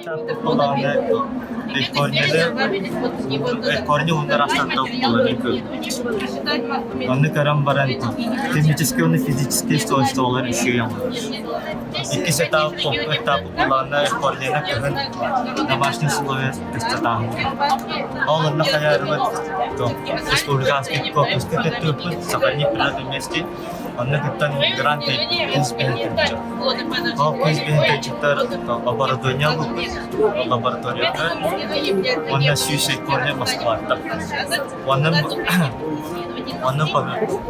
Этаппыт Эйкорнины Эйкорни уһуннар астартан буларын көрбүт. Онно көрөн баран химический уонна физический свойстволар үчүгэй оҥорор. Иккис этап этап былаана Эйкорнина кыһын домашний условия тестатааһын. Ол онно хайаарыбыт республиканский конкурска кыттыбыппыт Сахалин природный вместе. Онно кыттан грант кыыс биһин Ол кыыс биһин оборудование ылбыппыт лабораторияҕа уонна 100 корня Москваттан. Уонна онно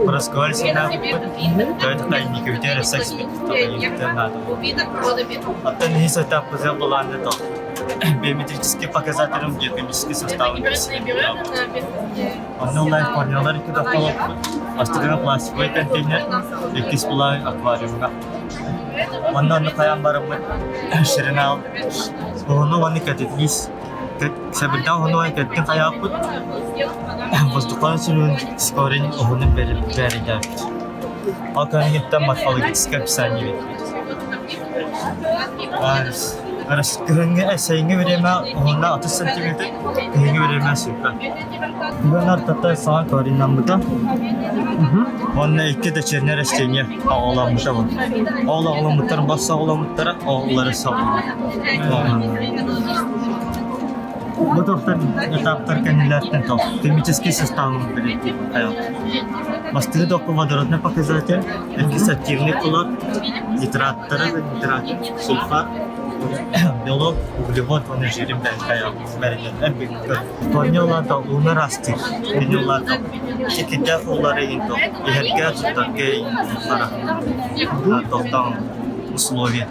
Парасковаль санаабыппыт, тоҕо тайникыбытыгар секс наада. Оттон иһис этаппытыгар былаанна то биометрический показателем биохимический составын Онно онлайн корнялар икки тохтолоппут. Бастакыга пластиковый контейнер, иккис булаа аквариумҥа. Онно онно хайаан бараммыт ширина уһуну уонна кэтитниис сэбирдээх уһуну уонна кэттин хайааппыт воздухлаан сүрүн скорин уһунун бэрийдээбит. Ол кэнниттэн морфологическое описание биэрбит. Кыһыҥҥы сайыҥҥы бириэмэ уһуна 30 сантиметр, кыһыҥҥы бириэмэ 20. Бүгүн ортото саҥа кореннаммыта. Уонна икки дочернее растение оҕоломмута бу. Ол оҕоломмуттарын бас оҕоломмуттара, оҕолоро Бу тохтор этаптар кэннилэриттэн топ химический составын билиттим. Бастакы топпу водородный показатель, иккис активный хлор, нитраттары, нитрат, сульфат, белок, углевод уонна жирин бэринэн Тоня улаата ууну ыраастыыр, кини улаата итиннээх уулары иһин иһэргэ, туттарга хара тохтоон условия.